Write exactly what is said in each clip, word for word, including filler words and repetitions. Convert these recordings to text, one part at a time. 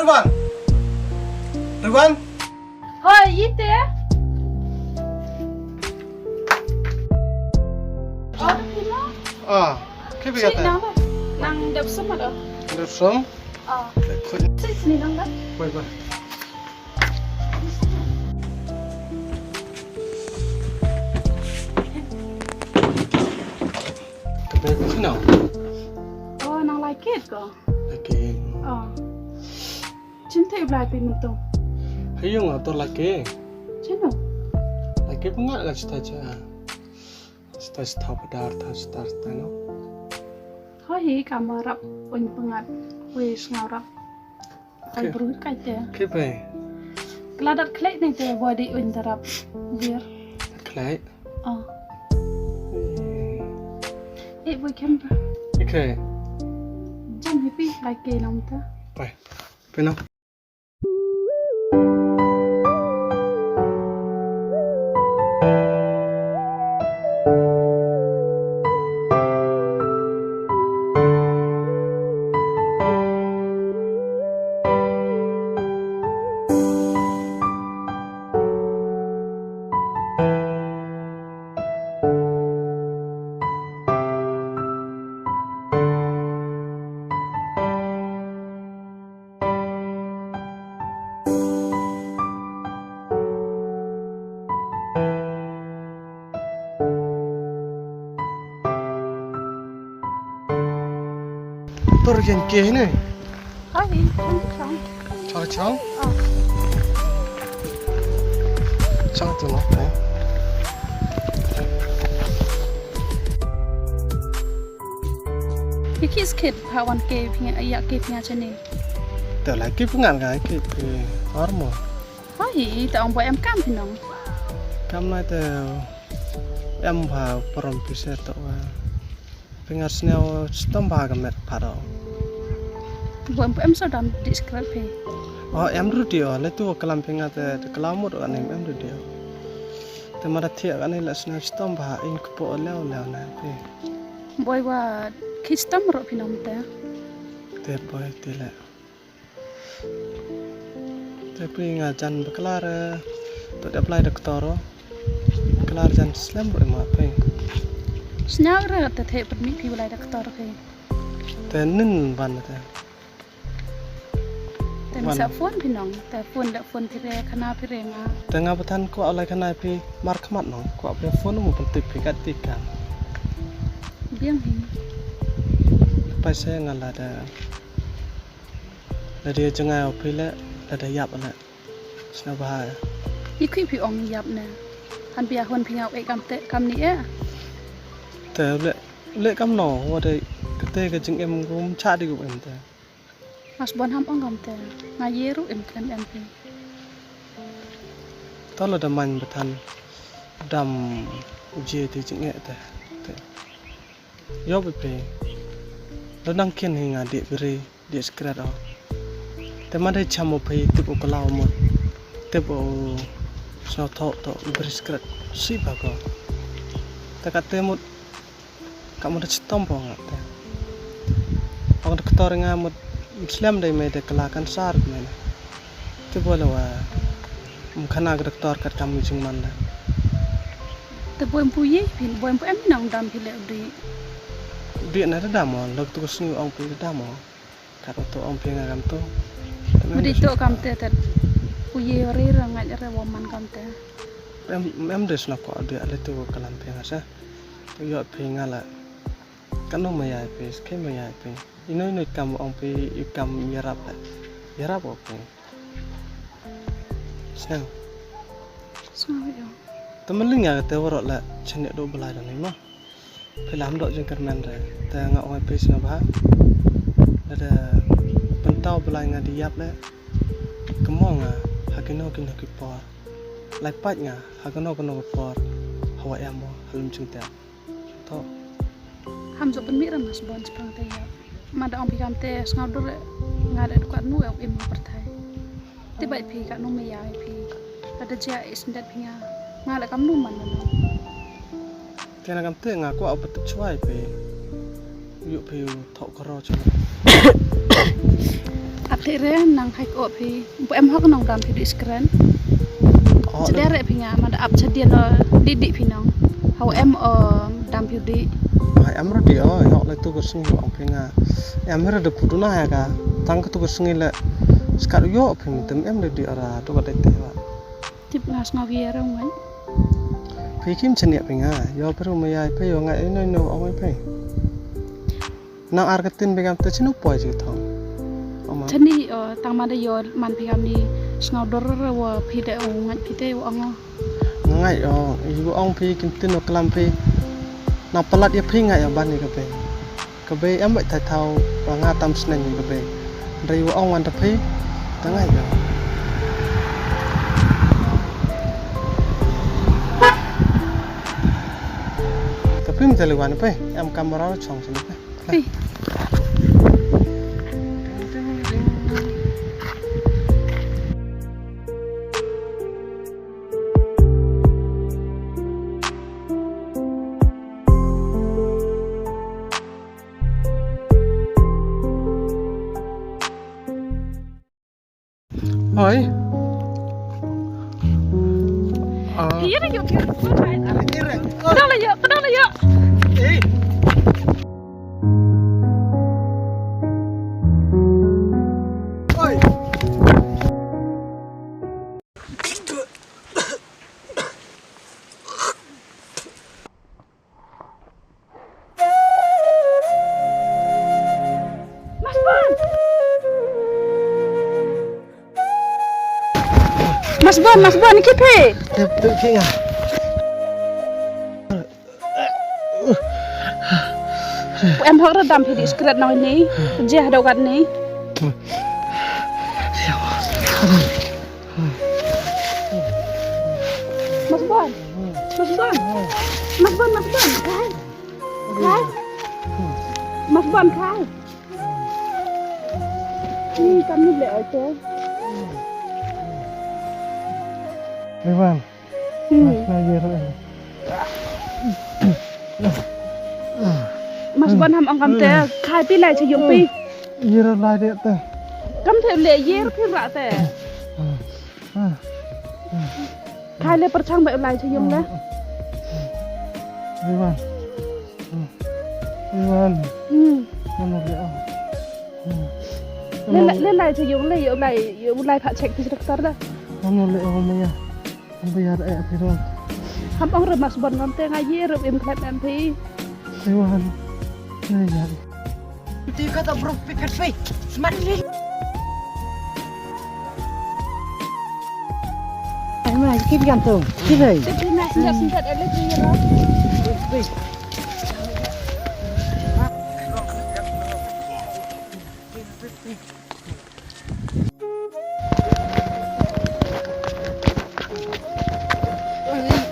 Riwan. Riwan. Hoi, ite. Oh, pino? Ah, ke bi kata? Nang, nang dep som ada. Dep som? Ah. Ke khun. Sini nang dah. Bye bye. Ka bag ka shnong. Oh, nang lai kit ko? Lai kit. Oh. Chin te blai pi mentung. Hayung ator lai kit. Chino? Lai kit pengak ka chita cha. Chita chita padar ta chita chita no. Hoi hi ka marap un pengat. Wis ngarap. Ai bru kai te. Ke pai. Keladat khlek ni te body un tarap. Bir. Khlek. Oh. Eh, boy camera. Okay. Jam happy like ke nam ta. Pai. Pino. Tur yen ke ne? Hai, chang chang. Chang chang? Ah. Chang tu no, eh. Ki kis kit ha wan ke phi nga, ya ke phi nga chane. Te la ki pyngan ka ki phi armo. Hai, te ong bo em kam phi nong. Kam na te em bha parom phi se to wa. Phi nga sñiaw chitom bha ka met pharo. Bo em, bo em so dam di skrat phi. Oh, em ru dio, le tu kalam phi nga te, te kalam mut wa nem em ru dio. Te mara thiak ani la sñiaw chitom bha in kpo leo leo na phi. Boi wa ki chitom ro phi nom te. Te boi te le. Te phi nga jan baklar, eh, to dep lai doktor, oh. Baklar jan slem ro ma phi. Sñiaw re te the permi phi lai doktor phi. Te nin ban te. Te ni sa phone phi nong, te phone da phone phi re, khana phi re nga. Te nga batan ko alai khana phi, mar khmat nong, ko phi phone mo phi tip phi kat tikan. Biang hi. Paisa nga la da. Lada jngai o phi le, lada yap le. Sna bha. Yi khui phi ong yap ne. Han pia hon phi ngau e kam te, kam ni e. Te le, le kam no, wa de kate ka jingim kum cha di kum em te. Mas bon ham ong kam te. Nga ye ru em klem em phi. To lada man batan. Dam je te jingeh te. Te. Yoh phi phi. Lo nang kien hi nga dih biri, dih sikret o. Te ma dei cham o phi tip o kalaw mut. Tip o snow tho tho biri sikret. Si ba ko. Te kate mut ka mut chitom po nga te. Ong doktor nga mut slem dei me de kala kansar me. Te boi la wa, um, khana ka doktor kat kam jingman la. Te boi mpu ye phi, boi mpu em nang dam phi le udi. Udi na da dam o, lok tu sngi ong phi da dam o. Kat tu ong phi nga kam tu. Udi tu kam te te. Pu ye re ra ngai re wa man kam te. Em, em des na ko udi ale tu kalam phi nga sa. Yo phi nga la. Kano maya phi, skai maya phi. Ino ino kam ong phi, i kam yarap la. Yarap o phi. Snang. Snang yo. Te maling ya te warok la chane do belai da ni ma. Phi lam dok jingkyrmen re. Te nga ong phi snang bha. Lada pyntaw belai nga di yap le. Kamo nga ha kino kino ki por. Lai pat nga ha kino kino ki por. Hawa em o halum jingtep. To. Ham jop pynmih ra mas bon spang te ya. Ma da ong phi kam te sngaw dur nga da dukat nu e im ha pyrthai. Te bai phi ka nu me ya phi. Ka da jia is ndet phi nga. Nga la kam nu man man. Te na kam te nga kwah u pat chwai phi. Yu phi u thok karo chwai. Ap te re nang hai ko phi. Ba em hok nong dam phi di skren. Oh, chadar re phi nga ma da ap chadar no di di phi nong. Hau em o dam phi di. Ai, em ro di o, hok le tu ko sngi ong phi nga. Em re de putu na ya ka. Tang ko tu ko sngi le. Skat yo phi mi tem em de di ora tu ko de te wa. Tip nga sngaw ye rong wan. Phi kim chen ya phi nga. Yo phi ru ma ya phi yo nga ino ino ong phi. Nang ar ka tin begam te chinu poi ji thong. Oma. Chani o tang ma da yo man phi kam ni sngaw dor wa phi de o ngat phi te wa ngo. Ngai o i wa ong phi kin tin o klam phi. Nang palat ya phi ngai o ban ni ka phi. Ka bei em bai thai thau wa nga tam sneng ka bei. Dei wa ong wan ta phi. Ta ngai o. Ta phi mi ta li wan phi. Em kamera chong sini phi. Hey. Hoi. Ah. Iya, iya, iya, iya. Iya, iya. Kenal lah, yuk, kenal lah, yuk. Eh. Hoi. Mas Bon! Mas Bon, Mas Bon, ki phi? Tep tu ki nga. Em hok ra dam phi di skret nau ni. Je hadau kat ni. Mas Bon. Mas Bon. Mas Bon, Mas Bon. Khai. Khai. Mas Bon khai. Ni kam ni le ai te. Lewan. Hmm. Mas na ye ro. Mas Bon ham ong kam te. Khai pi lai che yong pi. Ye ro lai de te. Kam te le ye ro pi ra te. Khai le pyrchang ba u lai cha yung le. Iwan. Iwan. Hmm. Mano le oh. Hmm. Le lai, le lai cha yung le, u lai, u lai pha check phi doktor da. Mano le oh maya. Maya da eh phi ro. Ham ong re Mas Bon ngam te nga ye re im khlem em phi. Iwan. Iwan. Ti ka ta bro pi phet pi. Smat ni. Ai ma ki gan tu. Ki dai. Ti na sinja sinja ele ti ra.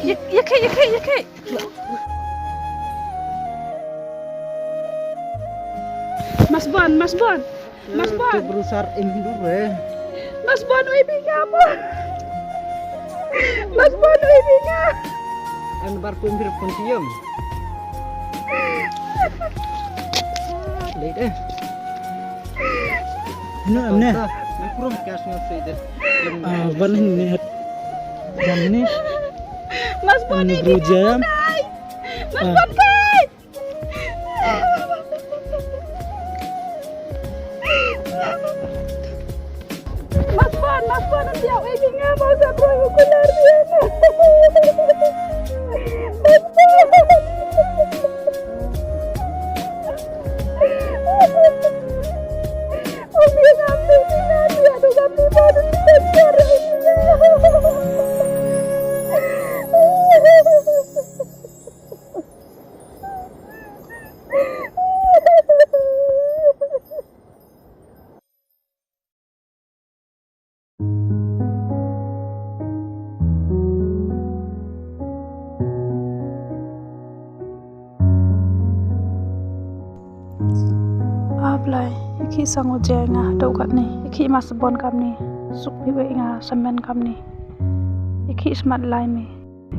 Ye, ye, ye, ye, ye. Mas Bon, Mas Bon. Mas Bon. Te brusar indur eh. Mas Bon, oi binga mo. Mas Bon, oi binga. An bar pun bir pun tiam. Late eh. Ano amne? Ni kurum kas nyo se de. Ah, ban ni hat. Ban ni. Mas Bon, oi binga mo. Mas Bon kai. Mas Bon, Mas Bon, ym ïa wei ki nga ba sa troi u kular ïa nga. Mas Bon. Ym ïa ngam ni ni na ïa du ngam ni ba du ni ba ïa. A Blei, i khih sa ngu jia nga haduh katne, i khih Mas Bon kamne, suk phi wei nga samen kamne, i khih smat lai me.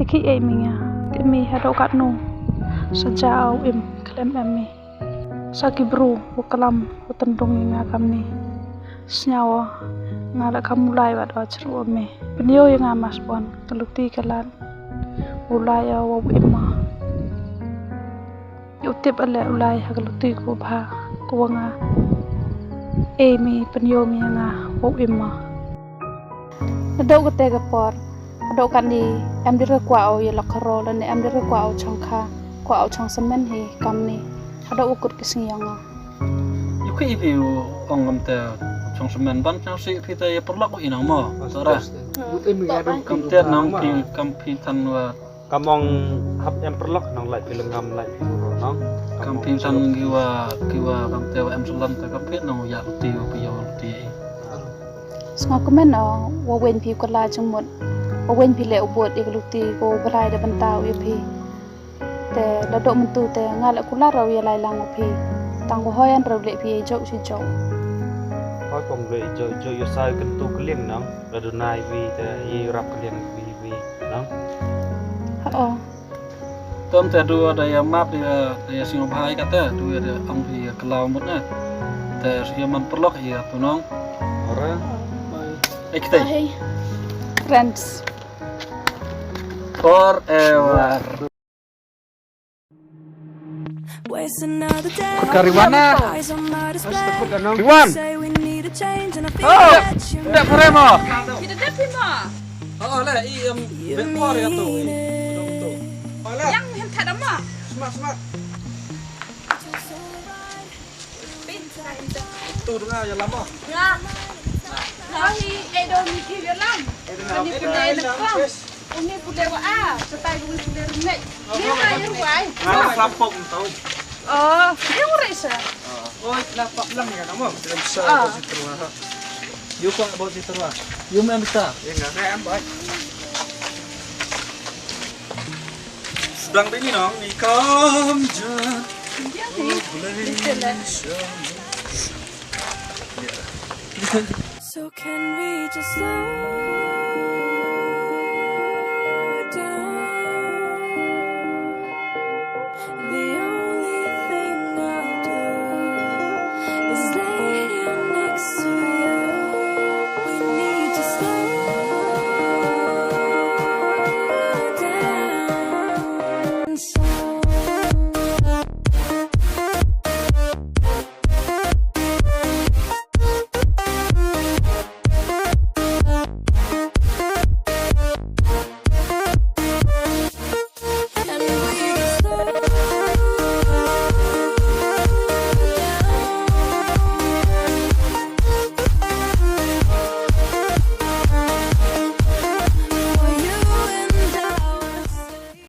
I khih ei mi nga, tip mi haduh katno, sa ja u im khlem em mi. Sa ki bru u klam u tyndong ïa nga kamni. Sñiaw o, nga la kham u lai wat o chru o me. Pynïoh ïa nga mas bon, ka luti ka lad. U lai o wa u im o. Ïa u tip ale u lai ha ka luti ko bha, ko wa nga. E mi pynïoh mi ïa nga wa u im o. Nadooh kate ka por, hadooh katni em dei re kwah o ïa lok kharo lane em dei re kwah o chong kha, kwah o chong semen hi kamni. Hadooh u kut ki sngi ïa nga. Ïa ki phi u ong kam te chong semen ban chong si phi te ïa paralok u inang mo. Sara. Kam te nang phi kam phi than wa. Kam ong hap em paralok nang lai phi lengam lai phi ro nang. Kam phi than ki wa ki wa kam te wa em selam te kam phi nang ya ti wa phi ya ti. Snga kmen o wa wen phi ka la jingmut. Wa wen phi le u bot ïa ka luti ko balai da bynta u ïa phi. Te la dok myntu te nga la kular rau ïa lai lang u phi. Tang ko hoi an rau le phi ïa jok si jok. Hoi kong le jok jok ïa sai kentu keliang nang. La dunai wi te ïa rap keliang wi wi nang. Ha o. Tom te du da ïa map da ïa da ïa sing bhai kata du ïa da ang phi ïa kelau mut na. Te ïa man perlok ïa tu nong. Ora. Ekte. Friends. Forever. Kariwana. Riwan. Oh, nda paremo. Kita dep mo. Oh, le i em bekor ya tu. Yang hem tak ada mo. Smart smart. Tu dengar ya lama. Nga. Nga hi edo mi ki ya lam. Ni pule na kong. Uni pule wa a, setai uni pule ringai. Ni wa ya wai. Nga sampok tau. Oh, dia urek sa. Oi, lapok lang ya nama. Dalam sa ko si terwa. Yu ko bo si terwa. Yu mem sa. Ya nga. Sedang bini nong ni kam je. Dia ni. Boleh. So can we just slow